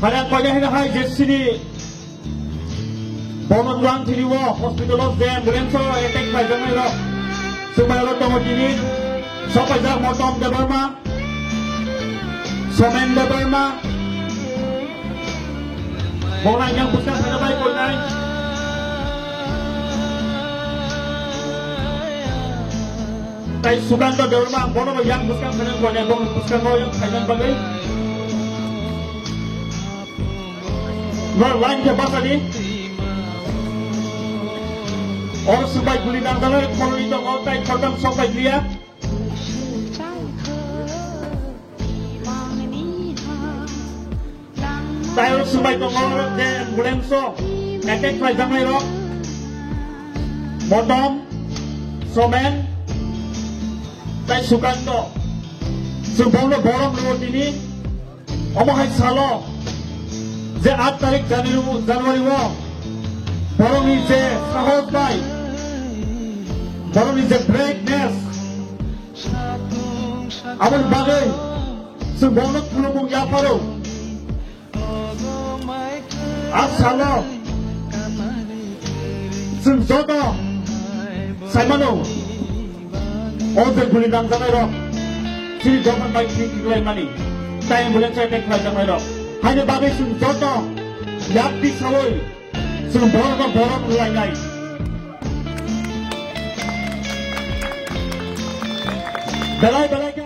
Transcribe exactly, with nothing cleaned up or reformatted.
Hare koya hino hai je sini bono tuang tini wo hospital o je ambulance o attack khlai jang nai rok. Sumai ro tongo tini sopai jak Motom Debbarma, Somen Debbarma. Bona yang buskang sana bai koi nai. Tai Sukanto Debbarma, bono bo yang buskang khainani kone, bong buskang bo yang khainani bagwi. No line khe basa di. Or subai guli nang dalai khorni tongo, tai khortam sok bai liya. Tei o swbai tongo je ambulance o attack khlai jaknai rok. Motom, Somen, tei Sukanto. Chwng bono borom rwo tini. Omo hai salo je aat tarik January, January o borokni je sahos bai, borokni je braveness, aboni bagwi chwng bono khulumung yapharo. A salo chwng joto saimano, o je guli nangjaknai rok, chini dophani bai thik thik lai mani, tai ambulance attack khlai jaknai rok, haini bagwi chwng joto yakti sawi chwng borokno borok rwlainai. Belai belai khe